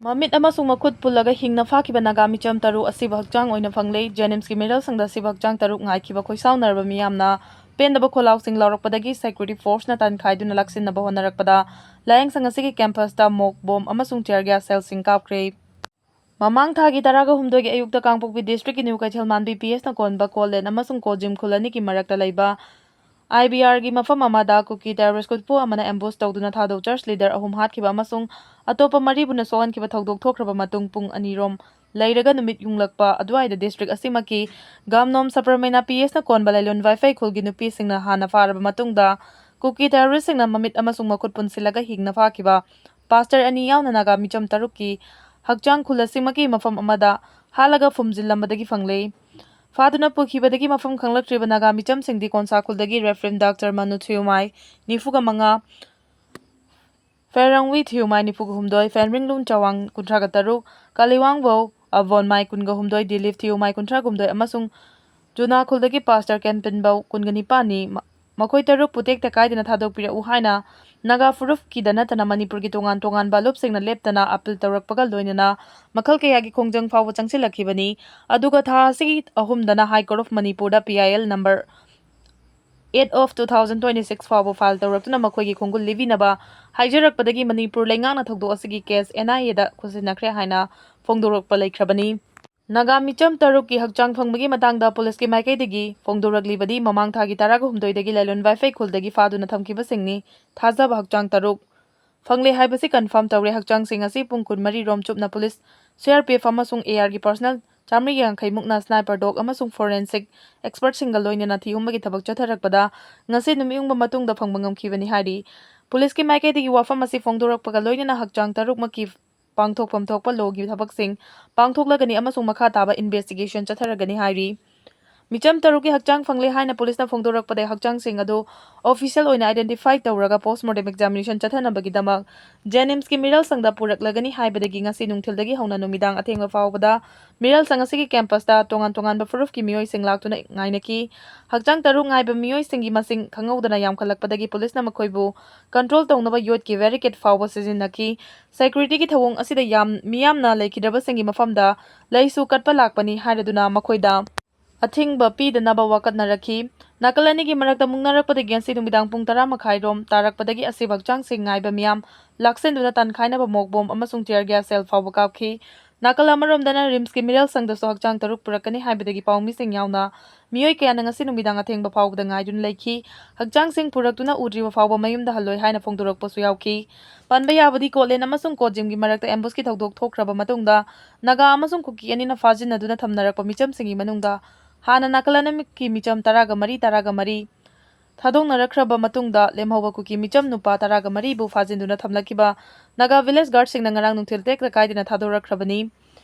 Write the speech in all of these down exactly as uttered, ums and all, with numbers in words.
ꯃꯃꯤꯠ ꯑꯃꯁꯨꯡ ꯃꯈꯨꯠ ꯄꯨꯜꯂꯒ ꯍꯤꯡꯅ ꯐꯥꯈꯤꯕ ꯅꯥꯒꯥ ꯃꯤꯆꯝ ꯇꯔꯨꯛ ꯑꯁꯤꯕꯨ ꯍꯛꯆꯥꯡ ꯑꯣꯏꯅ ꯐꯪꯂꯦ꯫ ꯖꯦꯅꯤꯝꯁꯀꯤ ꯃꯤꯔꯜ ꯁꯪꯗ ꯑꯁꯤꯕꯨ ꯍꯛꯆꯥꯡ ꯇꯔꯨꯛ ꯉꯥꯏꯈꯤꯕ ꯈꯣꯏꯁꯥꯎꯅꯔꯕ ꯃꯤꯌꯥꯝꯅ ꯄꯦꯟꯗꯕ ꯈꯣꯜꯂꯥꯎꯁꯤꯡ ꯂꯥꯎꯔꯛꯄꯗꯒꯤ ꯁꯦꯀ꯭ꯌꯨꯔꯤꯇꯤ ꯐꯣꯔꯁꯅ ꯇꯟꯈꯥꯏꯗꯨꯅ ꯂꯥꯛꯁꯤꯟꯅꯕ ꯍꯣꯠꯅꯔꯛꯄꯗ ꯂꯥꯌꯦꯡꯁꯪ ꯑꯁꯤꯒꯤ ꯀꯦꯝꯄꯁꯇ ꯃꯣꯛ ꯕꯣꯝ ꯑꯃꯁꯨꯡ ꯇꯤꯌꯔ ꯒ꯭ꯌꯥꯁ ꯁꯦꯜꯁꯤꯡ ꯀꯥꯞꯈ꯭ꯔꯦ꯫ ꯃꯃꯥꯡ ꯊꯥꯒꯤ ꯇꯔꯥꯒ ꯍꯨꯝꯗꯣꯏꯒꯤ ꯑꯌꯨꯛꯇ ꯀꯥꯡꯄꯣꯛꯄꯤ ꯗꯤꯁꯇ꯭ꯔꯤꯛꯀꯤ ꯅ꯭ꯌꯨ ꯀꯩꯊꯦꯜ ꯃꯥꯟꯕꯤ ꯄꯤ ꯑꯦꯁꯅ ꯀꯣꯟꯕ ꯀꯣꯂꯦꯟ ꯑꯃꯁꯨꯡ ꯀꯣꯖꯤꯝ ꯈꯨꯜ ꯑꯅꯤꯒꯤ ꯃꯔꯛꯇ ꯂꯩꯕ ꯑꯥꯏ ꯕꯤ ꯑꯥꯔꯒꯤ ꯃꯐꯝ ꯑꯃꯗ ꯀꯨꯀꯤ ꯇꯦꯔꯣꯔꯤꯁ ꯒꯨꯠꯄꯨ ꯑꯃꯅ ꯑꯦꯝꯕꯨꯁ ꯇꯧꯗꯨꯅ ꯊꯥꯗꯣꯛ ꯆꯔꯆ ꯂꯤꯗꯔ ꯑꯍꯨꯝ ꯍꯥꯠꯈꯤꯕ ꯑꯃꯁꯨꯡ ꯑꯇꯣꯞꯄ ꯃꯔꯤꯕꯨꯅ ꯁꯣꯛꯍꯟꯈꯤꯕ ꯊꯧꯗꯣꯛ ꯊꯣꯛꯈ꯭ꯔꯕ ꯃꯇꯨꯡ ꯄꯨꯡ ꯑꯅꯤꯔꯣꯝ ꯂꯩꯔꯒ ꯅꯨꯃꯤꯠ ꯌꯨꯡꯂꯛꯄ ꯑꯗꯨꯋꯥꯏꯗ ꯗꯤꯁꯇ꯭ꯔꯤꯛ ꯑꯁꯤꯃꯛꯀꯤ ꯒꯥꯝꯅꯣꯝ ꯁꯄ꯭ꯔꯃꯦꯅꯥ ꯄꯤ ꯑꯦꯁꯅ ꯀꯣꯟꯕ ꯂꯥꯏꯂꯣꯟ ꯋꯥꯏꯐꯩ ꯈꯨꯜꯒꯤ ꯅꯨꯄꯤꯁꯤꯡꯅ ꯍꯥꯟꯅ ꯐꯥꯔꯕ ꯃꯇꯨꯡꯗ ꯀꯨꯀꯤ ꯇꯦꯔꯣꯔꯤꯁꯁꯤꯡꯅ ꯃꯃꯤꯠ ꯑꯃꯁꯨꯡ ꯃꯈꯨꯠ ꯄꯨꯟꯁꯤꯜꯂꯒ ꯍꯤꯡꯅ ꯐꯥꯈꯤꯕ ꯄꯥꯁꯇꯔ ꯑꯅꯤ ꯌꯥꯎꯅ ꯅꯥꯒꯥ ꯃꯤꯆꯝ ꯇꯔꯨꯛꯀꯤ ꯍꯛꯆꯥꯡ ꯈꯨꯜ ꯑꯁꯤꯃꯛꯀꯤ ꯃꯐꯝ ꯑꯃꯗ ꯍꯥꯠꯂꯒ ꯐꯨꯝꯖꯤꯜꯂꯝꯕꯗꯒꯤ ꯐꯪꯂꯦ꯫ ꯐꯥꯗꯨꯅ ꯄꯨꯈꯤꯕꯗꯒꯤ ꯃꯐꯝ ꯈꯪꯂꯛꯇ꯭ꯔꯤꯕ ꯅꯥꯒꯥ ꯃꯤꯆꯝꯁꯤꯡꯗꯤ ꯀꯣꯟꯁꯥ ꯈꯨꯜꯗꯒꯤ ꯔꯦꯐꯔꯦꯟ ꯗꯥꯛꯇꯔ ꯃꯅꯨ ꯊꯤꯌꯨꯃꯥꯏ, ꯅꯤꯐꯨꯒ ꯃꯉꯥ, ꯐꯦꯔꯪꯋꯤ ꯊꯤꯌꯨꯃꯥꯏ, ꯅꯤꯐꯨꯒ ꯍꯨꯝꯗꯣꯏ, ꯐꯦꯟꯔꯤꯡꯂꯨꯟ ꯆꯋꯥꯡ, ꯀꯨꯟꯊ꯭ꯔꯥꯒ ꯇꯔꯨꯛ, ꯀꯥꯂꯤꯋꯥꯡꯕꯧ ꯑꯕꯣꯟꯃꯥꯏ, ꯀꯨꯟꯒ ꯍꯨꯝꯗꯣꯏ, ꯗꯤꯂꯤꯞ ꯊꯤꯌꯨꯃꯥꯏ, ꯀꯨꯟꯊ꯭ꯔꯥꯒ ꯍꯨꯝꯗꯣꯏ, ꯑꯃꯁꯨꯡ ꯖꯨꯅꯥ ꯈꯨꯜꯗꯒꯤ ꯄꯥꯁꯇꯔ ꯀꯦꯟꯄꯤꯟꯕꯧ, ꯀꯨꯟꯒ ꯅꯤꯄꯥꯟꯅꯤ꯫ ꯃ-, ꯃꯈꯣꯏ ꯇꯔꯨꯛꯄꯨ ꯇꯦꯛꯇ ꯀꯥꯏꯗꯅ ꯊꯥꯗꯣꯛꯄꯤꯔꯛꯎ ꯍꯥꯏꯅ ꯅꯥꯒꯥ ꯐꯨꯔꯨꯞꯀꯤꯗ ꯅꯠꯇꯅ ꯃꯅꯤꯄꯨꯔꯒꯤ ꯇꯣꯉꯥꯟ ꯇꯣꯉꯥꯟꯕ ꯂꯨꯞꯁꯤꯡꯅ ꯂꯦꯞꯇꯅ ꯑꯄꯤꯜ ꯇꯧꯔꯛꯄꯒ ꯂꯣꯏꯅꯅ ꯃꯈꯜ ꯀꯌꯥꯒꯤ ꯈꯣꯡꯖꯪ ꯐꯥꯎꯕ ꯆꯪꯁꯤꯜꯂꯛꯈꯤꯕꯅꯤ꯫ ꯑꯗꯨꯒ ꯊꯥ ꯑꯁꯤꯒꯤ ꯑꯍꯨꯝꯗꯅ High Court of ꯃꯅꯤꯄꯨꯔꯗ P I L number eight of two thousand twenty six ꯐꯥꯎꯕ ꯐꯥꯏꯜ ꯇꯧꯔꯛꯇꯨꯅ ꯃꯈꯣꯏꯒꯤ ꯈꯣꯡꯒꯨꯜ ꯂꯤꯕꯤꯅꯕ ꯍꯥꯏꯖꯔꯛꯄꯗꯒꯤ ꯃꯅꯤꯄꯨꯔ ꯂꯩꯉꯥꯛꯅ ꯊꯧꯗꯣꯛ ꯑꯁꯤꯒꯤ ꯀꯦꯁ N I A ꯗ ꯈꯨꯠꯁꯤꯟꯅꯈ꯭ꯔꯦ ꯍꯥꯏꯅ ꯐꯣꯡꯗꯣꯔꯛꯄ ꯂꯩꯈ꯭ꯔꯕꯅꯤ꯫ ꯅꯥꯒꯥ ꯃꯤꯆꯝ ꯇꯔꯨꯛꯀꯤ ꯍꯛꯆꯥꯡ ꯐꯪꯕꯒꯤ ꯃꯇꯥꯡꯗ ꯄꯨꯂꯤꯁꯀꯤ ꯃꯥꯏꯀꯩꯗꯒꯤ ꯐꯣꯡꯗꯣꯔꯛꯂꯤꯕꯗꯤ ꯃꯃꯥꯡ ꯊꯥꯒꯤ ꯇꯔꯥꯒ ꯍꯨꯝꯗꯣꯏꯗꯒꯤ ꯂꯥꯏꯂꯣꯟ ꯋꯥꯏꯐꯩ ꯈꯨꯜꯗꯒꯤ ꯐꯥꯗꯨꯅ ꯊꯝꯈꯤꯕꯁꯤꯡꯅꯤ꯫ ꯊꯥꯖꯕ ꯍꯛꯆꯥꯡ ꯇꯔꯨꯛ ꯐꯪꯂꯦ ꯍꯥꯏꯕꯁꯤ ꯀꯟꯐꯥꯔꯝ ꯇꯧꯔꯦ꯫ ꯍꯛꯆꯥꯡꯁꯤꯡ ꯑꯁꯤ ꯄꯨꯡ ꯀꯨꯟꯃꯔꯤ ꯔꯣꯝ ꯆꯨꯞꯅ police, C R P F ꯑꯃꯁꯨꯡ A R ꯒꯤ ꯄꯔꯁꯅꯦꯜ ꯆꯥꯃꯔꯤ ꯌꯥꯡꯈꯩ ꯃꯨꯛꯅ ꯁ꯭ꯅꯥꯏꯄꯔ ꯗꯣꯒ ꯑꯃꯁꯨꯡ ꯐꯣꯔꯦꯟꯁꯤꯛ ꯑꯦꯛꯁꯄꯔꯠꯁꯤꯡꯒ ꯂꯣꯏꯅꯅ ꯊꯤꯍꯨꯝꯕꯒꯤ ꯊꯕꯛ ꯆꯠꯊꯔꯛꯄꯗ ꯉꯁꯤ ꯅꯨꯃꯤꯠ ꯌꯨꯡꯕ ꯃꯇꯨꯡꯗ ꯐꯪꯕ ꯉꯝꯈꯤꯕꯅꯤ ꯍꯥꯏꯔꯤ꯫ ꯄꯨꯂꯤꯁꯀꯤ ꯃꯥꯏꯀꯩꯗꯒꯤ ꯋꯥꯐꯝ ꯑꯁꯤ ꯐꯣꯡꯗꯣꯔꯛꯄꯒ ꯂꯣꯏꯅꯅ ꯍꯛꯆꯥꯡ ꯇꯔꯨꯛꯃꯛꯀꯤ ꯄꯥꯡꯊꯣꯛꯐꯝ ꯊꯣꯛꯄ ꯂꯣꯒꯤ ꯊꯕꯛꯁꯤꯡ ꯄꯥꯡꯊꯣꯛꯂꯒꯅꯤ ꯑꯃꯁꯨꯡ ꯃꯈꯥ ꯇꯥꯕ ꯏꯟꯚꯦꯁꯇꯤꯒꯦꯁꯟ ꯆꯠꯊꯔꯒꯅꯤ ꯍꯥꯏꯔꯤ꯫ ꯃꯤꯆꯝ ꯇꯔꯨꯛꯀꯤ ꯍꯛꯆꯥꯡ ꯐꯪꯂꯦ ꯍꯥꯏꯅ ꯄꯨꯂꯤꯁꯅ ꯐꯣꯡꯗꯣꯔꯛꯄꯗꯒꯤ ꯍꯛꯆꯥꯡꯁꯤꯡ ꯑꯗꯨ official ꯑꯣꯏꯅ identify ꯇꯧꯔꯒ post mortem examination ꯆꯠꯊꯅꯕꯒꯤꯗꯃꯛ JNIMSꯀꯤ ꯃꯤꯔꯦꯜ ꯁꯪꯗ ꯄꯨꯔꯛꯂꯒꯅꯤ ꯍꯥꯏꯕꯗꯒꯤ ꯉꯁꯤ ꯅꯨꯡꯊꯤꯜꯗꯒꯤ ꯍꯧꯅ ꯅꯨꯃꯤꯗꯥꯡ ꯑꯊꯦꯡꯕ ꯐꯥꯎꯕꯗ ꯃꯤꯔꯦꯜ ꯁꯪ ꯑꯁꯤꯒꯤ campusꯇ ꯇꯣꯉꯥꯟ ꯇꯣꯉꯥꯟꯕ ꯐꯨꯔꯨꯞꯀꯤ ꯃꯤꯑꯣꯏꯁꯤꯡ ꯂꯥꯛꯇꯨꯅ ꯉꯥꯏꯅꯈꯤ꯫ ꯍꯛꯆꯥꯡ ꯇꯔꯨꯛ ꯉꯥꯏꯕ ꯃꯤꯑꯣꯏꯁꯤꯡꯒꯤ ꯃꯁꯤꯡ ꯈꯪꯍꯧꯗꯅ ꯌꯥꯝꯈꯠꯂꯛꯄꯗꯒꯤ ꯄꯨꯂꯤꯁꯅ ꯃꯈꯣꯏꯕꯨ control ꯇꯧꯅꯕ ꯌꯣꯠꯀꯤ barricade ꯐꯥꯎꯕ ꯁꯤꯖꯤꯟꯅꯈꯤ꯫ Securityꯒꯤ ꯊꯧꯑꯣꯡ ꯑꯁꯤꯗ ꯌꯥꯝ, ꯃꯤꯌꯥꯝꯅ ꯂꯩꯈꯤꯗ꯭ꯔꯕꯁꯤꯡꯒꯤ ꯃꯐꯝꯗ ꯂꯩꯁꯨ ꯀꯠꯄ ꯂꯥꯛꯄꯅꯤ ꯍꯥꯏꯔꯗꯨꯅ ꯃꯈꯣꯏꯗ ꯑꯊꯤꯡꯕ ꯄꯤꯗꯅꯕ ꯋꯥꯀꯠꯅꯔꯛꯈꯤ꯫ ꯅꯥꯀꯜ ꯑꯅꯤꯒꯤ ꯃꯔꯛꯇ ꯃꯨꯛꯅꯔꯛꯄꯗꯒꯤ ꯉꯁꯤ ꯅꯨꯃꯤꯗꯥꯡ ꯄꯨꯡ ꯇꯔꯥ ꯃꯈꯥꯏꯔꯣꯝ ꯇꯥꯔꯛꯄꯗꯒꯤ ꯑꯁꯤꯕ ꯍꯛꯆꯥꯡꯁꯤꯡ ꯉꯥꯏꯕ ꯃꯤꯌꯥꯝ ꯂꯥꯛꯁꯤꯟꯗꯨꯅ ꯇꯥꯟꯈꯥꯏꯅꯕ mock bomb ꯑꯃꯁꯨꯡ tear gas shell ꯐꯥꯎꯕ ꯀꯥꯞꯈꯤ꯫ ꯅꯥꯀꯜ ꯑꯃꯔꯣꯝꯗꯅ RIMSꯀꯤ ꯃꯤꯔꯦꯜ ꯁꯪꯗꯁꯨ ꯍꯛꯆꯥꯡ ꯇꯔꯨꯛ ꯄꯨꯔꯛꯀꯅꯤ ꯍꯥꯏꯕꯗꯒꯤ ꯄꯥꯎꯃꯤꯁꯤꯡ ꯌꯥꯎꯅ ꯃꯤꯑꯣꯏ ꯀꯌꯥꯅ ꯉꯁꯤ ꯅꯨꯃꯤꯗꯥꯡ ꯑꯊꯦꯡꯕ ꯐꯥꯎꯕꯗ ꯉꯥꯏꯗꯨꯅ ꯂꯩꯈꯤ꯫ ꯍꯛꯆꯥꯡꯁꯤꯡ ꯄꯨꯔꯛꯇꯨꯅ ꯎꯗ꯭ꯔꯤꯕ ꯐꯥꯎꯕ ꯃꯌꯨꯝꯗ ꯍꯜꯂꯣꯏ ꯍꯥꯏꯅ ꯐꯣꯡꯗꯣꯔꯛꯄꯁꯨ ꯌꯥꯎꯈꯤ꯫ ꯄꯟꯕ ꯌꯥꯕꯗꯤ ꯀꯣꯠꯂꯦꯟ ꯑꯃꯁꯨꯡ ꯀꯣꯠꯖꯤꯝꯒꯤ ꯃꯔꯛꯇ ambushꯀꯤ ꯊꯧꯗꯣꯛ ꯊꯣꯛꯈ꯭ꯔꯕ ꯃꯇꯨꯡꯗ ꯅꯥꯒꯥ ꯑꯃꯁꯨꯡ ꯀꯨꯀꯤ ꯑꯅꯤꯅ ꯐꯥꯖꯤꯟꯅꯗꯨꯅ ꯊꯝꯅꯔꯛꯄ ꯃꯤꯆꯝꯁꯤꯡꯒꯤ ꯃꯅꯨꯡꯗ ꯍꯥꯟꯅ ꯅꯥꯀꯜ ꯑꯅꯤꯃꯛꯀꯤ ꯃꯤꯆꯝ ꯇꯔꯥꯒ ꯃꯔꯤ, ꯇꯔꯥꯒ ꯃꯔꯤ ꯊꯥꯗꯣꯛꯅꯔꯛꯈ꯭ꯔꯕ ꯃꯇꯨꯡꯗ ꯂꯦꯝꯍꯧꯕ ꯀꯨꯀꯤ ꯃꯤꯆꯝ ꯅꯨꯄꯥ ꯇꯔꯥꯒ ꯃꯔꯤꯕꯨ ꯐꯥꯖꯤꯟꯗꯨꯅ ꯊꯝꯂꯛꯈꯤꯕ ꯅꯥꯒꯥ village guardꯁꯤꯡꯅ ꯉꯔꯥꯡ ꯅꯨꯡꯊꯤꯜ ꯇꯦꯛꯇ ꯀꯥꯏꯗꯅ ꯊꯥꯗꯣꯔꯛꯈ꯭ꯔꯕꯅꯤ꯫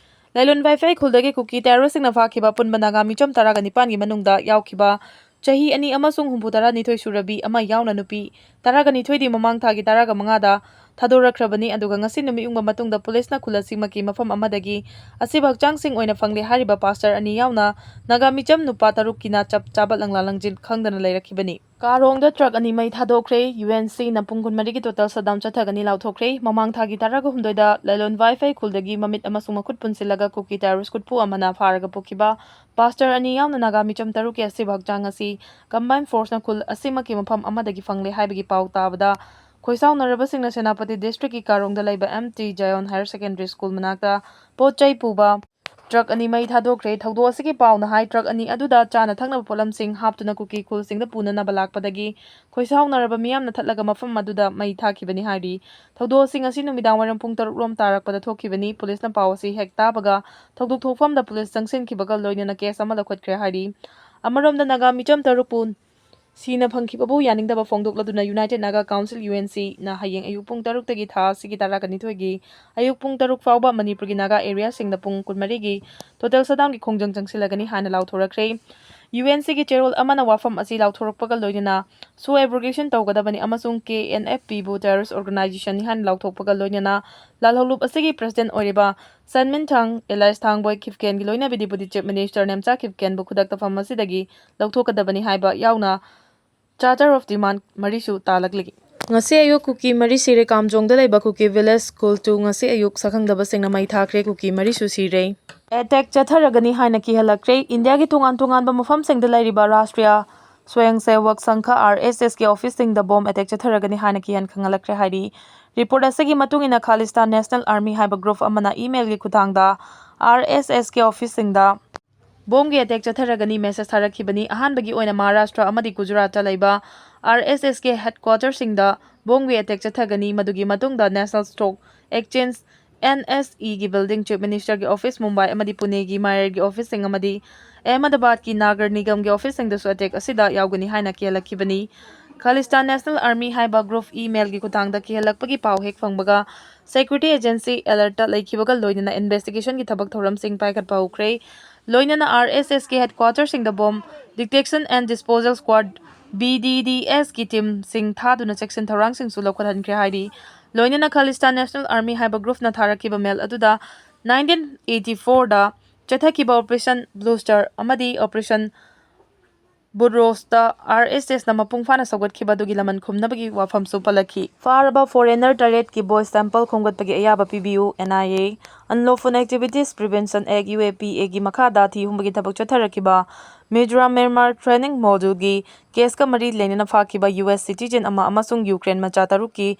ꯂꯥꯏꯂꯣꯟ ꯋꯥꯏꯐꯥꯏ ꯈꯨꯜꯗꯒꯤ ꯀꯨꯀꯤ terroristꯁꯤꯡꯅ ꯐꯥꯈꯤꯕ ꯑꯄꯨꯟꯕ ꯅꯥꯒꯥ ꯃꯤꯆꯝ ꯇꯔꯥꯒ ꯅꯤꯄꯥꯟꯒꯤ ꯃꯅꯨꯡꯗ ꯌꯥꯎꯈꯤꯕ ꯆꯍꯤ ꯑꯅꯤ ꯑꯃꯁꯨꯡ ꯍꯨꯝꯐꯨ ꯇꯔꯥꯅꯤꯊꯣꯏ ꯁꯨꯔꯕꯤ ꯑꯃ ꯌꯥꯎꯅ ꯅꯨꯄꯤ ꯇꯔꯥꯒ ꯅꯤꯊꯣꯏꯗꯤ ꯃꯃꯥꯡ ꯊꯥꯒꯤ ꯇꯔꯥꯒ ꯃꯉꯥꯗ ꯊꯥꯗꯣꯔꯛꯈ꯭ꯔꯕꯅꯤ꯫ ꯑꯗꯨꯒ ꯉꯁꯤ ꯅꯨꯃꯤꯠ ꯌꯨꯡꯕ ꯃꯇꯨꯡꯗ ꯄꯨꯂꯤꯁꯅ ꯈꯨꯜ ꯑꯁꯤꯃꯛꯀꯤ ꯃꯐꯝ ꯑꯃꯗꯒꯤ ꯑꯁꯤꯕ ꯍꯛꯆꯥꯡꯁꯤꯡ ꯑꯣꯏꯅ ꯐꯪꯂꯦ ꯍꯥꯏꯔꯤꯕ pastor ꯑꯅꯤ ꯌꯥꯎꯅ ꯅꯥꯒꯥ ꯃꯤꯆꯝ ꯅꯨꯄꯥ ꯇꯔꯨꯛꯀꯤꯅ ꯆꯞ ꯆꯥꯕ ꯂꯪꯂꯥ ꯂꯪꯖꯤꯟ ꯈꯪꯗꯅ ꯂꯩꯔꯛꯈꯤꯕꯅꯤ꯫ ꯀꯥꯔꯣꯡꯗ truck ꯑꯅꯤ ꯃꯩ ꯊꯥꯗꯣꯛꯈ꯭ꯔꯦ꯫ UNCꯅ ꯄꯨꯡ ꯀꯨꯟꯃꯔꯤꯒꯤ total shutdown ꯆꯠꯊꯒꯅꯤ ꯂꯥꯎꯊꯣꯛꯈ꯭ꯔꯦ꯫ ꯃꯃꯥꯡ ꯊꯥꯒꯤ ꯇꯔꯥꯒ ꯍꯨꯝꯗꯣꯏꯗ ꯂꯥꯏꯂꯣꯟ ꯋꯥꯏꯐꯥꯏ ꯈꯨꯜꯗꯒꯤ ꯃꯃꯤꯠ ꯑꯃꯁꯨꯡ ꯃꯈꯨꯠ ꯄꯨꯟꯁꯤꯜꯂꯒ ꯀꯨꯀꯤ terrorist ꯈꯨꯠꯄꯨ ꯑꯃꯅ ꯐꯥꯔꯒ ꯄꯨꯈꯤꯕ pastor ꯑꯅꯤ ꯌꯥꯎꯅ ꯅꯥꯒꯥ ꯃꯤꯆꯝ ꯇꯔꯨꯛꯀꯤ ꯑꯁꯤꯕ ꯍꯛꯆꯥꯡ ꯑꯁꯤ combined forceꯅ ꯈꯨꯜ ꯑꯁꯤꯃꯛꯀꯤ ꯃꯐꯝ ꯑꯃꯗꯒꯤ ꯐꯪꯂꯦ ꯍꯥꯏꯕꯒꯤ ꯄꯥꯎ ꯇꯥꯕꯗ ꯈꯣꯏꯁꯥꯎꯅꯔꯕꯁꯤꯡꯅ ꯁꯦꯅꯥꯄꯇꯤ districtꯀꯤ ꯀꯥꯔꯣꯡꯗ ꯂꯩꯕ M T Zion Higher Secondary School ꯃꯅꯥꯛꯇ ꯄꯣꯠ ꯆꯩ ꯄꯨꯕ truck ꯑꯅꯤ ꯃꯩ ꯊꯥꯗꯣꯛꯈ꯭ꯔꯦ꯫ ꯊꯧꯗꯣꯛ ꯑꯁꯤꯒꯤ ꯄꯥꯎꯅ ꯍꯥꯏ, truck ꯑꯅꯤ ꯑꯗꯨꯗ ꯆꯥꯅ ꯊꯛꯅꯕ ꯄꯣꯠꯂꯝꯁꯤꯡ ꯍꯥꯞꯇꯨꯅ ꯀꯨꯀꯤ ꯈꯨꯜꯁꯤꯡꯗ ꯄꯨꯅꯅꯕ ꯂꯥꯛꯄꯗꯒꯤ ꯈꯣꯏꯁꯥꯎꯅꯔꯕ ꯃꯤꯌꯥꯝꯅ ꯊꯠꯂꯒ ꯃꯐꯝ ꯑꯗꯨꯗ ꯃꯩ ꯊꯥꯈꯤꯕꯅꯤ ꯍꯥꯏꯔꯤ꯫ ꯊꯧꯗꯣꯛ ꯑꯁꯤ ꯉꯁꯤ ꯅꯨꯃꯤꯗꯥꯡ ꯋꯥꯏꯔꯝ ꯄꯨꯡ ꯇꯔꯨꯛ ꯔꯣꯝ ꯇꯥꯔꯛꯄꯗ ꯊꯣꯛꯈꯤꯕꯅꯤ꯫ ꯄꯨꯂꯤꯁꯅ ꯄꯥꯎ ꯑꯁꯤ ꯍꯦꯛ ꯇꯥꯕꯒ ꯊꯧꯗꯣꯛ ꯊꯣꯛꯐꯝꯗ ꯄꯨꯂꯤꯁ ꯆꯪꯁꯤꯟꯈꯤꯕꯒ ꯂꯣꯏꯅꯅ case ꯑꯃ ꯂꯧꯈꯠꯈ꯭ꯔꯦ ꯍꯥꯏꯔꯤ꯫ ꯑꯃꯔꯣꯝꯗ ꯅꯥꯒꯥ ꯃꯤꯆꯝ ꯇꯔꯨꯛꯄꯨ ꯁꯤꯅ ꯐꯪꯈꯤꯕꯕꯨ ꯌꯥꯅꯤꯡꯗꯕ ꯐꯣꯡꯗꯣꯛꯂꯗꯨꯅ United Naga Council, UNC, ꯅ ꯍꯌꯦꯡ ꯑꯌꯨꯛ ꯄꯨꯡ ꯇꯔꯨꯛꯇꯒꯤ ꯊꯥ ꯑꯁꯤꯒꯤ ꯇꯔꯥꯅꯤꯊꯣꯏꯒꯤ ꯑꯌꯨꯛ ꯄꯨꯡ ꯇꯔꯨꯛ ꯐꯥꯎꯕ ꯃꯅꯤꯄꯨꯔꯒꯤ ꯅꯥꯒꯥ area ꯁꯤꯡꯗ ꯄꯨꯡ ꯀꯨꯟꯃꯔꯤꯒꯤ total shutdownꯒꯤ ꯈꯣꯡꯖꯪ ꯆꯪꯁꯤꯜꯂꯒꯅꯤ ꯍꯥꯏꯅ ꯂꯥꯎꯊꯣꯔꯛꯈ꯭ꯔꯦ꯫ UNCꯒꯤ ꯆꯦꯔꯣꯜ ꯑꯃꯅ ꯋꯥꯐꯝ ꯑꯁꯤ ꯂꯥꯎꯊꯣꯔꯛꯄꯒ ꯂꯣꯏꯅꯅ SoO abrogation ꯇꯧꯒꯗꯕꯅꯤ ꯑꯃꯁꯨꯡ KNFPꯕꯨ terrorist organization ꯍꯥꯏꯅ ꯂꯥꯎꯊꯣꯛꯄꯒ ꯂꯣꯏꯅꯅ ꯂꯥꯜꯍꯧꯂꯨꯞ ꯑꯁꯤꯒꯤ president ꯑꯣꯏꯔꯤꯕ ꯁꯟꯃꯤꯟ ꯊꯥꯡ, alias ꯊꯥꯡꯕꯣꯏ ꯈꯤꯞꯀꯦꯟꯒꯤ ꯂꯣꯏꯅꯕꯤ Deputy Chief Minister ꯅꯦꯝꯆꯥ ꯈꯤꯞꯀꯦꯟꯕꯨ ꯈꯨꯗꯛꯇ ꯐꯝ ꯑꯁꯤꯗꯒꯤ ꯂꯧꯊꯣꯛꯀꯗꯕꯅꯤ ꯍꯥꯏꯕ ꯌꯥꯎꯅ charter of demand ꯃꯔꯤꯁꯨ ꯇꯥꯜꯂꯛꯂꯤ꯫ ꯉꯁꯤ ꯑꯌꯨꯛ ꯀꯨꯀꯤ ꯃꯔꯤ ꯁꯤꯔꯦ꯫ ꯀꯥꯝꯖꯣꯡꯗ ꯂꯩꯕ ꯀꯨꯀꯤ village school two ꯉꯁꯤ ꯑꯌꯨꯛ ꯁꯛꯈꯪꯗꯕꯁꯤꯡꯅ ꯃꯩ ꯊꯥꯈ꯭ꯔꯦ꯫ ꯀꯨꯀꯤ ꯃꯔꯤꯁꯨ ꯁꯤꯔꯦ꯫ Attack ꯆꯠꯊꯔꯒꯅꯤ ꯍꯥꯏꯅ ꯀꯤꯍꯜꯂꯛꯈ꯭ꯔꯦ꯫ ꯏꯟꯗꯤꯌꯥꯒꯤ ꯇꯣꯉꯥꯟ ꯇꯣꯉꯥꯟꯕ ꯃꯐꯝꯁꯤꯡꯗ ꯂꯩꯔꯤꯕ ꯔꯥꯁꯇ꯭ꯔꯤꯌꯥ ꯁ꯭ꯋꯌꯪꯁꯦꯋꯛ ꯁꯪꯘ, RSSꯀꯤ officeꯁꯤꯡꯗ bomb attack ꯆꯠꯊꯔꯒꯅꯤ ꯍꯥꯏꯅ ꯀꯤꯍꯟ ꯈꯪꯍꯜꯂꯛꯈ꯭ꯔꯦ ꯍꯥꯏꯔꯤ꯫ Report ꯑꯁꯤꯒꯤ ꯃꯇꯨꯡ ꯏꯟꯅ, Khalistan National Army ꯍꯥꯏꯕ group ꯑꯃꯅ emailꯒꯤ ꯈꯨꯠꯊꯥꯡꯗ RSSꯀꯤ officeꯁꯤꯡꯗ bombꯒꯤ attack ꯆꯠꯊꯔꯒꯅꯤ message ꯊꯥꯔꯛꯈꯤꯕꯅꯤ꯫ ꯑꯍꯥꯟꯕꯒꯤ ꯑꯣꯏꯅ ꯃꯍꯥꯔꯥꯁꯇ꯭ꯔ ꯑꯃꯗꯤ ꯒꯨꯖꯔꯥꯠꯇ ꯂꯩꯕ RSSꯀꯤ headquarterꯁꯤꯡꯗ bombꯒꯤ attack ꯆꯠꯊꯒꯅꯤ꯫ ꯃꯗꯨꯒꯤ ꯃꯇꯨꯡꯗ National Stock Exchange, NSEꯒꯤ building, Chief Ministerꯒꯤ office Mumbai ꯑꯃꯗꯤ ꯄꯨꯅꯦꯒꯤ ꯃꯦꯌꯔꯒꯤ officeꯁꯤꯡ ꯑꯃꯗꯤ ꯑꯍꯃꯗꯥꯕꯥꯗꯀꯤ ꯅꯥꯒꯔ ꯅꯤꯒꯝꯒꯤ officeꯁꯤꯡꯗꯁꯨ attack ꯑꯁꯤꯗ ꯌꯥꯎꯒꯅꯤ ꯍꯥꯏꯅ ꯀꯤꯍꯜꯂꯛꯈꯤꯕꯅꯤ꯫ Khalistan National Army ꯍꯥꯏꯕ group emailꯒꯤ ꯈꯨꯠꯊꯥꯡꯗ ꯀꯤꯍꯜꯂꯛꯄꯒꯤ ꯄꯥꯎ ꯍꯦꯛ ꯐꯪꯕꯒ security agency alertꯇ ꯂꯩꯈꯤꯕꯒ ꯂꯣꯏꯅꯅ investigationꯒꯤ ꯊꯕꯛ ꯊꯧꯔꯝꯁꯤꯡ ꯄꯥꯏꯈꯠꯄ ꯍꯧꯈ꯭ꯔꯦ꯫ ꯂꯣꯏꯅꯅ RSSꯀꯤ headquarterꯁꯤꯡꯗ bomb detection and disposal squad, BDDSꯀꯤ teamꯁꯤꯡ ꯊꯥꯗꯨꯅ ꯆꯦꯛꯁꯤꯟ ꯊꯧꯔꯥꯡꯁꯤꯡꯁꯨ ꯂꯧꯈꯠꯍꯟꯈ꯭ꯔꯦ ꯍꯥꯏꯔꯤ꯫ ꯂꯣꯏꯅꯅ Khalistan National Army ꯍꯥꯏꯕ groupꯅ ꯊꯥꯔꯛꯈꯤꯕ mail ꯑꯗꯨꯗ nineteen eighty fourꯗ ꯆꯠꯊꯈꯤꯕ Operation Blue Star ꯑꯃꯗꯤ Operation ꯕꯨꯠꯔꯣꯁꯇ RSSꯅ ꯃꯄꯨꯡ ꯐꯥꯅ ꯁꯧꯒꯠꯈꯤꯕ ꯑꯗꯨꯒꯤ ꯂꯃꯟ ꯈꯨꯝꯅꯕꯒꯤ ꯋꯥꯐꯝꯁꯨ ꯄꯜꯂꯛꯈꯤ꯫ ꯐꯥꯔꯕ foreigner ꯇꯔꯦꯠꯀꯤ boy sample ꯈꯣꯝꯒꯠꯄꯒꯤ ꯑꯌꯥꯕ ꯄꯤꯕꯤꯌꯨ꯫ NIA, Unlawful Activities Prevention Act, UAPAꯒꯤ ꯃꯈꯥꯗ ꯊꯤ ꯍꯨꯝꯕꯒꯤ ꯊꯕꯛ ꯆꯠꯊꯔꯛꯈꯤꯕ ꯃꯤꯖꯣꯔꯥꯝ ꯃ꯭ꯌꯥꯟꯃꯥꯔ training moduleꯒꯤ caseꯀ ꯃꯔꯤ ꯂꯩꯅꯅ ꯐꯥꯈꯤꯕ US citizen ꯑꯃ ꯑꯃꯁꯨꯡ ꯌꯨꯀ꯭ꯔꯦꯟ ꯃꯆꯥ ꯇꯔꯨꯛꯀꯤ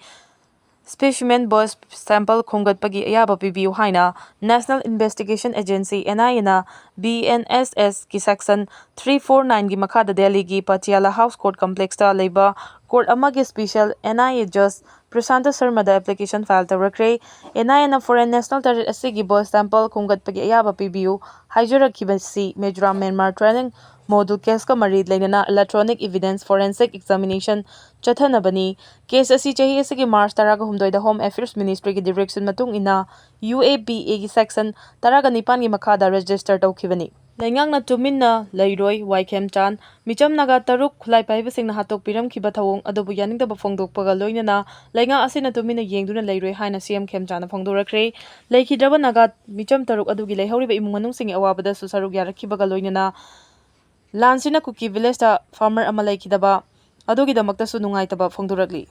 specimen boy sample ꯈꯣꯝꯒꯠꯄꯒꯤ ꯑꯌꯥꯕ ꯄꯤꯕꯤꯌꯨ ꯍꯥꯏꯅ National Investigation Agency, NIAꯅ BNSSꯀꯤ section three four nineꯒꯤ ꯃꯈꯥꯗ ꯗꯦꯜꯂꯤꯒꯤ Patiala House Court Complexꯇ ꯂꯩꯕ court ꯑꯃꯒꯤ special NIA judge Prasanta ꯁꯔꯃꯗ application file ꯇꯧꯔꯛꯈ꯭ꯔꯦ꯫ NIAꯅ foreign national ꯇꯔꯦꯠ ꯑꯁꯤꯒꯤ boy sample ꯈꯣꯝꯒꯠꯄꯒꯤ ꯑꯌꯥꯕ ꯄꯤꯕꯤꯌꯨ ꯍꯥꯏꯖꯔꯛꯈꯤꯕꯁꯤ ꯃꯤꯖꯣꯔꯥꯝ ꯃ꯭ꯌꯥꯟꯃꯥꯔ training ꯃꯣꯗꯨ ꯀꯦꯁꯀ ꯃꯔꯤ ꯂꯩꯅꯅ electronic evidence forensic examination ꯆꯠꯊꯅꯕꯅꯤ꯫ ꯀꯦꯁ ꯑꯁꯤ ꯆꯍꯤ ꯑꯁꯤꯒꯤ ꯃꯥꯔꯆ ꯇꯔꯥꯒ ꯍꯨꯝꯗꯣꯏꯗ Home Affairs Ministryꯒꯤ direction ꯃꯇꯨꯡ ꯏꯟꯅ UAPAꯒꯤ section ꯇꯔꯥꯒ ꯅꯤꯄꯥꯟꯒꯤ ꯃꯈꯥꯗ register ꯇꯧꯈꯤꯕꯅꯤ꯫ ꯂꯩꯉꯥꯛꯅ ꯇꯨꯃꯤꯟꯅ ꯂꯩꯔꯣꯏ, ꯋꯥꯏ ꯈꯦꯝꯆꯥꯟ꯫ ꯃꯤꯆꯝ ꯅꯥꯒꯥ ꯇꯔꯨꯛ ꯈꯨꯠꯂꯥꯏ ꯄꯥꯏꯕꯁꯤꯡꯅ ꯍꯥꯠꯇꯣꯛꯄꯤꯔꯝꯈꯤꯕ ꯊꯧꯑꯣꯡ ꯑꯗꯨꯕꯨ ꯌꯥꯅꯤꯡꯗꯕ ꯐꯣꯡꯗꯣꯛꯄꯒ ꯂꯣꯏꯅꯅ ꯂꯩꯉꯥꯛ ꯑꯁꯤꯅ ꯇꯨꯃꯤꯟꯅ ꯌꯦꯡꯗꯨꯅ ꯂꯩꯔꯣꯏ ꯍꯥꯏꯅ ꯁꯤ ꯑꯦꯝ ꯈꯦꯝꯆꯥꯟꯅ ꯐꯣꯡꯗꯣꯔꯛꯈ꯭ꯔꯦ꯫ ꯂꯩꯈꯤꯗ꯭ꯔꯕ ꯅꯥꯒꯥ ꯃꯤꯆꯝ ꯇꯔꯨꯛ ꯑꯗꯨꯒꯤ ꯂꯩꯍꯧꯔꯤꯕ ꯏꯃꯨꯡ ꯃꯅꯨꯡꯁꯤꯡꯒꯤ ꯑꯋꯥꯕꯗꯁꯨ ꯁꯔꯨꯛ ꯌꯥꯔꯛꯈꯤꯕꯒ ꯂꯣꯏꯅꯅ ꯂꯥꯟꯁꯤꯅ ꯀꯨꯀꯤ ꯚꯤꯂꯦꯖꯇ farmer ꯑꯃ ꯂꯩꯈꯤꯗꯕ ꯑꯗꯨꯒꯤꯗꯃꯛꯇꯁꯨ ꯅꯨꯡꯉꯥꯏꯇꯕ ꯐꯣꯡꯗꯣꯔꯛꯂꯤ꯫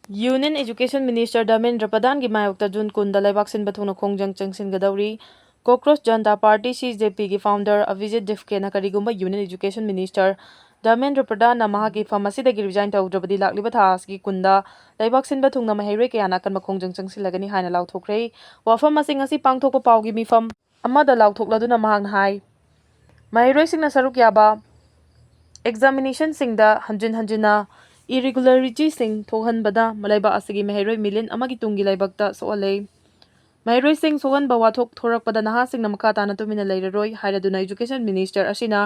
Union Education Minister ꯙꯔꯃꯦꯟꯗ꯭ꯔ ꯄ꯭ꯔꯙꯥꯟꯒꯤ ꯃꯥꯌꯣꯛꯇ ꯖꯨꯟ ꯀꯨꯟꯗ ꯂꯩꯕꯥꯛ ꯁꯤꯟꯕ ꯊꯨꯡꯅ ꯈꯣꯡꯖꯪ ꯆꯪꯁꯤꯟꯒꯗꯧꯔꯤ꯫ ꯀꯣꯀ꯭ꯔꯣꯁ ꯖꯟꯇꯥ ꯄꯥꯔꯇꯤ, CJPꯒꯤ founder ꯑꯚꯤꯖꯤꯠ ꯗꯤꯐꯀꯦꯅ ꯀꯔꯤꯒꯨꯝꯕ Union Education Minister ꯙꯔꯃꯦꯟꯗ꯭ꯔ ꯄ꯭ꯔꯙꯥꯟꯅ ꯃꯍꯥꯛꯀꯤ ꯐꯝ ꯑꯁꯤꯗꯒꯤ resign ꯇꯧꯗ꯭ꯔꯕꯗꯤ ꯂꯥꯛꯂꯤꯕ ꯊꯥ ꯑꯁꯤꯒꯤ ꯀꯨꯟꯗ ꯂꯩꯕꯥꯛ ꯁꯤꯟꯕ ꯊꯨꯡꯅ ꯃꯍꯩꯔꯣꯏ ꯀꯌꯥꯅ ꯑꯀꯟꯕ ꯈꯣꯡꯖꯪ ꯆꯪꯁꯤꯜꯂꯒꯅꯤ ꯍꯥꯏꯅ ꯂꯥꯎꯊꯣꯛꯈ꯭ꯔꯦ꯫ ꯋꯥꯐꯝ ꯑꯁꯤ ꯉꯁꯤ ꯄꯥꯡꯊꯣꯛꯄ ꯄꯥꯎꯒꯤ ꯃꯤꯐꯝ ꯑꯃꯗ ꯂꯥꯎꯊꯣꯛꯂꯗꯨꯅ ꯃꯍꯥꯛꯅ ꯍꯥꯏ, ꯃꯍꯩꯔꯣꯏꯁꯤꯡꯅ ꯁꯔꯨꯛ ꯌꯥꯕ examinationꯁꯤꯡꯗ ꯍꯟꯖꯤꯟ ꯍꯟꯖꯤꯟꯅ irregularityꯁꯤꯡ ꯊꯣꯛꯍꯟꯕꯅ ꯂꯩꯕꯥꯛ ꯑꯁꯤꯒꯤ ꯃꯍꯩꯔꯣꯏ million ꯑꯃꯒꯤ ꯇꯨꯡꯒꯤ ꯂꯥꯏꯕꯛꯇ ꯁꯣꯛꯍꯜꯂꯦ꯫ ꯃꯍꯩꯔꯣꯏꯁꯤꯡ ꯁꯣꯛꯍꯟꯕ ꯋꯥꯊꯣꯛ ꯊꯣꯔꯛꯄꯗ ꯅꯍꯥꯁꯤꯡꯅ ꯃꯈꯥ ꯇꯥꯅ ꯇꯨꯃꯤꯟꯅ ꯂꯩꯔꯔꯣꯏ ꯍꯥꯏꯔꯗꯨꯅ Education Minister ꯑꯁꯤꯅ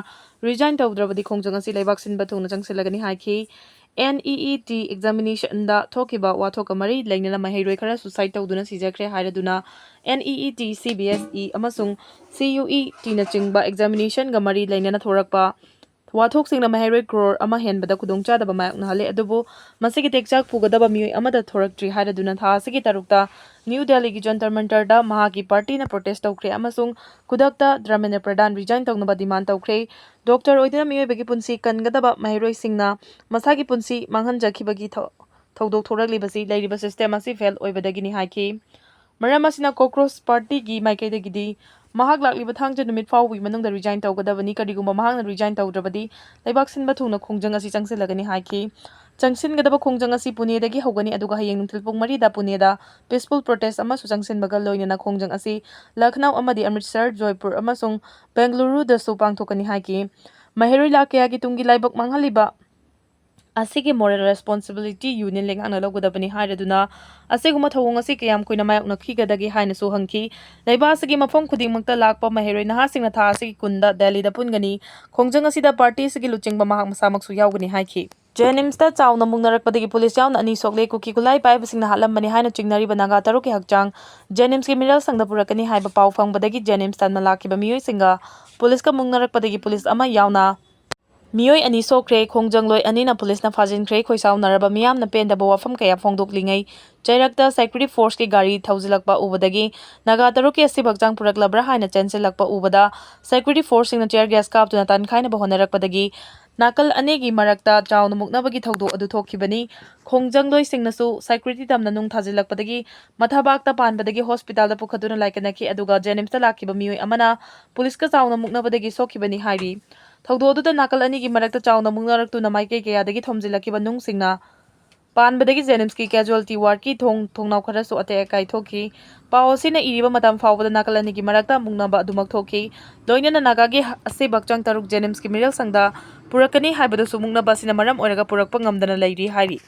resign ꯇꯧꯗ꯭ꯔꯕꯗꯤ ꯈꯣꯡꯖꯪ ꯑꯁꯤ ꯂꯩꯕꯥꯛ ꯁꯤꯟꯕ ꯊꯨꯡꯅ ꯆꯪꯁꯤꯜꯂꯒꯅꯤ ꯍꯥꯏꯈꯤ꯫ NEET examinationꯗ ꯊꯣꯛꯈꯤꯕ ꯋꯥꯊꯣꯛꯀ ꯃꯔꯤ ꯂꯩꯅꯅ ꯃꯍꯩꯔꯣꯏ ꯈꯔ suicide ꯇꯧꯗꯨꯅ ꯁꯤꯖꯈ꯭ꯔꯦ ꯍꯥꯏꯔꯗꯨꯅ NEET, CBSE ꯑꯃꯁꯨꯡ CUETꯅꯆꯤꯡꯕ examinationꯒ ꯃꯔꯤ ꯂꯩꯅꯅ ꯊꯣꯔꯛꯄ ꯋꯥꯊꯣꯛꯁꯤꯡꯅ ꯃꯍꯩꯔꯣꯏ ꯀ꯭ꯔꯣꯔ ꯑꯃ ꯍꯦꯟꯕꯗ ꯈꯨꯗꯣꯡꯆꯥꯗꯕ ꯃꯥꯌꯣꯛꯅꯍꯜꯂꯦ꯫ ꯑꯗꯨꯕꯨ ꯃꯁꯤꯒꯤ ꯇꯦꯛꯆꯥꯛ ꯄꯨꯒꯗꯕ ꯃꯤꯑꯣꯏ ꯑꯃꯠꯇ ꯊꯣꯔꯛꯇ꯭ꯔꯤ ꯍꯥꯏꯔꯗꯨꯅ ꯊꯥ ꯑꯁꯤꯒꯤ ꯇꯔꯨꯛꯇ ꯅ꯭ꯌꯨ ꯗꯦꯜꯂꯤꯒꯤ ꯖꯟꯇꯔ ꯃꯟꯇꯔꯗ ꯃꯍꯥꯛꯀꯤ ꯄꯥꯔꯇꯤꯅ protest ꯇꯧꯈ꯭ꯔꯦ ꯑꯃꯁꯨꯡ ꯈꯨꯗꯛꯇ ꯙꯔꯃꯦꯟꯗ꯭ꯔ ꯄ꯭ꯔꯙꯥꯟ resign ꯇꯧꯅꯕ demand ꯇꯧꯈ꯭ꯔꯦ꯫ ꯗꯣꯛꯇꯔ ꯑꯣꯏꯗꯨꯅ ꯃꯤꯑꯣꯏꯕꯒꯤ ꯄꯨꯟꯁꯤ ꯀꯟꯒꯗꯕ ꯃꯍꯩꯔꯣꯏꯁꯤꯡꯅ ꯃꯁꯥꯒꯤ ꯄꯨꯟꯁꯤ ꯃꯥꯡꯍꯟꯖꯈꯤꯕꯒꯤ ꯊꯧ-, ꯊꯧꯗꯣꯛ ꯊꯣꯔꯛꯂꯤꯕꯁꯤ ꯂꯩꯔꯤꯕ system ꯑꯁꯤ fail ꯑꯣꯏꯕꯗꯒꯤꯅꯤ ꯍꯥꯏꯈꯤ꯫ ꯃꯔꯝ ꯑꯁꯤꯅ ꯀꯣꯀ꯭ꯔꯣꯁ ꯄꯥꯔꯇꯤꯒꯤ ꯃꯥꯏꯀꯩꯗꯒꯤꯗꯤ ꯃꯍꯥꯛ ꯂꯥꯛꯂꯤꯕ ꯊꯥꯡꯖ ꯅꯨꯃꯤꯠ ꯐꯥꯎꯕꯒꯤ ꯃꯅꯨꯡꯗ resign ꯇꯧꯒꯗꯕꯅꯤ꯫ ꯀꯔꯤꯒꯨꯝꯕ ꯃꯍꯥꯛꯅ resign ꯇꯧꯗ꯭ꯔꯕꯗꯤ ꯂꯩꯕꯥꯛ ꯁꯤꯟꯕ ꯊꯨꯡꯅ ꯈꯣꯡꯖꯪ ꯑꯁꯤ ꯆꯪꯁꯤꯜꯂꯒꯅꯤ ꯍꯥꯏꯈꯤ꯫ ꯆꯪꯁꯤꯟꯒꯗꯕ ꯈꯣꯡꯖꯪ ꯑꯁꯤ ꯄꯨꯅꯦꯗꯒꯤ ꯍꯧꯒꯅꯤ, ꯑꯗꯨꯒ ꯍꯌꯦꯡ ꯅꯨꯡꯊꯤꯜ ꯄꯨꯡ ꯃꯔꯤꯗ ꯄꯨꯅꯦꯗ peaceful protest ꯑꯃꯁꯨ ꯆꯪꯁꯤꯟꯕꯒ ꯂꯣꯏꯅꯅ ꯈꯣꯡꯖꯪ ꯑꯁꯤ ꯂꯈꯅꯧ ꯑꯃꯗꯤ ꯑꯃ꯭ꯔꯤꯠꯁꯔ, ꯖꯣꯏꯄꯨꯔ ꯑꯃꯁꯨꯡ ꯕꯦꯡꯒꯂꯨꯔꯨꯗꯁꯨ ꯄꯥꯡꯊꯣꯛꯀꯅꯤ ꯍꯥꯏꯈꯤ꯫ ꯃꯍꯩꯔꯣꯏ ꯂꯥꯈ ꯀꯌꯥꯒꯤ ꯇꯨꯡꯒꯤ ꯂꯥꯏꯕꯛ ꯃꯥꯡꯍꯜꯂꯤꯕ ꯑꯁꯤꯒꯤ moral responsibility union ꯂꯩꯉꯥꯛꯅ ꯂꯧꯒꯗꯕꯅꯤ ꯍꯥꯏꯔꯗꯨꯅ ꯑꯁꯤꯒꯨꯝꯕ ꯊꯧꯑꯣꯡ ꯑꯁꯤ ꯀꯌꯥꯝ ꯀꯨꯏꯅ ꯃꯥꯌꯣꯛꯅꯈꯤꯒꯗꯒꯦ ꯍꯥꯏꯅꯁꯨ ꯍꯪꯈꯤ꯫ ꯂꯩꯕꯥꯛ ꯑꯁꯤꯒꯤ ꯃꯐꯝ ꯈꯨꯗꯤꯡꯃꯛꯇ ꯂꯥꯛꯄ ꯃꯍꯩꯔꯣꯏ ꯅꯍꯥꯁꯤꯡꯅ ꯊꯥ ꯑꯁꯤꯒꯤ ꯀꯨꯟꯗ ꯗꯦꯜꯂꯤꯗ ꯄꯨꯟꯒꯅꯤ꯫ ꯈꯣꯡꯖꯪ ꯑꯁꯤꯗ party ꯑꯁꯤꯒꯤ ꯂꯨꯆꯤꯡꯕ ꯃꯍꯥꯛ ꯃꯁꯥꯃꯛꯁꯨ ꯌꯥꯎꯒꯅꯤ ꯍꯥꯏꯈꯤ꯫ ꯖꯦꯅꯤꯝꯁꯇ ꯆꯥꯎꯅ ꯃꯨꯛꯅꯔꯛꯄꯗꯒꯤ ꯄꯨꯂꯤꯁ ꯌꯥꯎꯅ ꯑꯅꯤ ꯁꯣꯛꯂꯦ꯫ ꯀꯨꯀꯤ ꯈꯨꯠꯂꯥꯏ ꯄꯥꯏꯕꯁꯤꯡꯅ ꯍꯥꯠꯂꯝꯕꯅꯤ ꯍꯥꯏꯅ ꯆꯤꯡꯅꯔꯤꯕ ꯅꯥꯒꯥ ꯇꯔꯨꯛꯀꯤ ꯍꯛꯆꯥꯡ ꯖꯦꯅꯤꯝꯁꯀꯤ ꯃꯤꯔꯦꯜ ꯁꯪꯗ ꯄꯨꯔꯛꯀꯅꯤ ꯍꯥꯏꯕ ꯄꯥꯎ ꯐꯪꯕꯗꯒꯤ ꯖꯦꯅꯤꯝꯁ ꯇꯝꯅ ꯂꯥꯛꯈꯤꯕ ꯃꯤꯑꯣꯏꯁꯤꯡꯒ ꯄꯨꯂꯤꯁꯀ ꯃꯨꯛꯅꯔꯛꯄꯗꯒꯤ ꯄꯨꯂꯤꯁ ꯑꯃ ꯌꯥꯎꯅ ꯃꯤꯑꯣꯏ ꯑꯅꯤ ꯁꯣꯛꯈ꯭ꯔꯦ꯫ ꯈꯣꯡꯖꯪꯂꯣꯏ ꯑꯅꯤꯅ ꯄꯨꯂꯤꯁꯅ ꯐꯥꯖꯤꯟꯈ꯭ꯔꯦ꯫ ꯈꯣꯏꯁꯥꯎꯅꯔꯕ ꯃꯤꯌꯥꯝꯅ ꯄꯦꯟꯗꯕ ꯋꯥꯐꯝ ꯀꯌꯥ ꯐꯣꯡꯗꯣꯛꯂꯤꯉꯩ ꯆꯩꯔꯛꯇ security forceꯀꯤ ꯒꯥꯔꯤ ꯊꯧꯖꯤꯜꯂꯛꯄ ꯎꯕꯗꯒꯤ ꯅꯥꯒꯥ ꯇꯔꯨꯛꯀꯤ ꯑꯁꯤꯕ ꯍꯛꯆꯥꯡ ꯄꯨꯔꯛꯂꯕ꯭ꯔꯥ ꯍꯥꯏꯅ ꯆꯦꯟꯁꯤꯜꯂꯛꯄ ꯎꯕꯗ security forceꯁꯤꯡꯅ tear gas ꯀꯥꯞꯇꯨꯅ ꯇꯥꯟꯈꯥꯏꯅꯕ ꯍꯣꯠꯅꯔꯛꯄꯗꯒꯤ ꯅꯥꯀꯜ ꯑꯅꯤꯒꯤ ꯃꯔꯛꯇ ꯆꯥꯎꯅ ꯃꯨꯛꯅꯕꯒꯤ ꯊꯧꯗꯣꯛ ꯑꯗꯨ ꯊꯣꯛꯈꯤꯕꯅꯤ꯫ ꯈꯣꯡꯖꯪꯂꯣꯏꯁꯤꯡꯅꯁꯨ security ꯇꯝꯅ ꯅꯨꯡ ꯊꯥꯖꯤꯜꯂꯛꯄꯗꯒꯤ ꯃꯊꯥꯕꯥꯛꯇ ꯄꯥꯟꯕꯗꯒꯤ hospitalꯗ ꯄꯨꯈꯠꯇꯨꯅ ꯂꯥꯏꯀꯠꯅꯈꯤ, ꯑꯗꯨꯒ ꯖꯦꯅꯤꯝꯁꯇ ꯂꯥꯛꯈꯤꯕ ꯃꯤꯑꯣꯏ ꯑꯃꯅ ꯄꯨꯂꯤꯁꯀ ꯆꯥꯎꯅ ꯃꯨꯛꯅꯕꯗꯒꯤ ꯁꯣꯛꯈꯤꯕꯅꯤ ꯍꯥꯏꯔꯤ꯫ ꯊꯧꯗꯣꯛ ꯑꯗꯨꯗ ꯅꯥꯀꯜ ꯑꯅꯤꯒꯤ ꯃꯔꯛꯇ ꯆꯥꯎꯅ ꯃꯨꯛꯅꯔꯛꯇꯨꯅ ꯃꯥꯏꯀꯩ ꯀꯌꯥꯗꯒꯤ ꯊꯣꯝꯖꯤꯜꯂꯛꯈꯤꯕ ꯅꯨꯡꯁꯤꯡꯅ ꯄꯥꯟꯕꯗꯒꯤ ꯖꯦꯅꯤꯝꯁꯀꯤ casualty wardꯀꯤ ꯊꯣꯡ ꯊꯣꯡꯅꯥꯎ ꯈꯔꯁꯨ ꯑꯇꯦꯛ ꯑꯀꯥꯏ ꯊꯣꯛꯈꯤ꯫ ꯄꯥꯎ ꯑꯁꯤꯅ ꯏꯔꯤꯕ ꯃꯇꯝ ꯐꯥꯎꯕꯗ ꯅꯥꯀꯜ ꯑꯅꯤꯒꯤ ꯃꯔꯛꯇ ꯃꯨꯛꯅꯕ ꯑꯗꯨꯃꯛ ꯊꯣꯛꯈꯤ꯫ ꯂꯣꯏꯅꯅ ꯅꯥꯒꯥꯒꯤ ꯑꯁꯤꯕ ꯍꯛꯆꯥꯡ ꯇꯔꯨꯛ ꯖꯦꯅꯤꯝꯁꯀꯤ ꯃꯤꯔꯦꯜ ꯁꯪꯗ ꯄꯨꯔꯛꯀꯅꯤ ꯍꯥꯏꯕꯗꯨꯁꯨ ꯃꯨꯛꯅꯕ ꯑꯁꯤꯅ ꯃꯔꯝ ꯑꯣꯏꯔꯒ ꯄꯨꯔꯛꯄ ꯉꯝꯗꯅ ꯂꯩꯔꯤ ꯍꯥꯏꯔꯤ꯫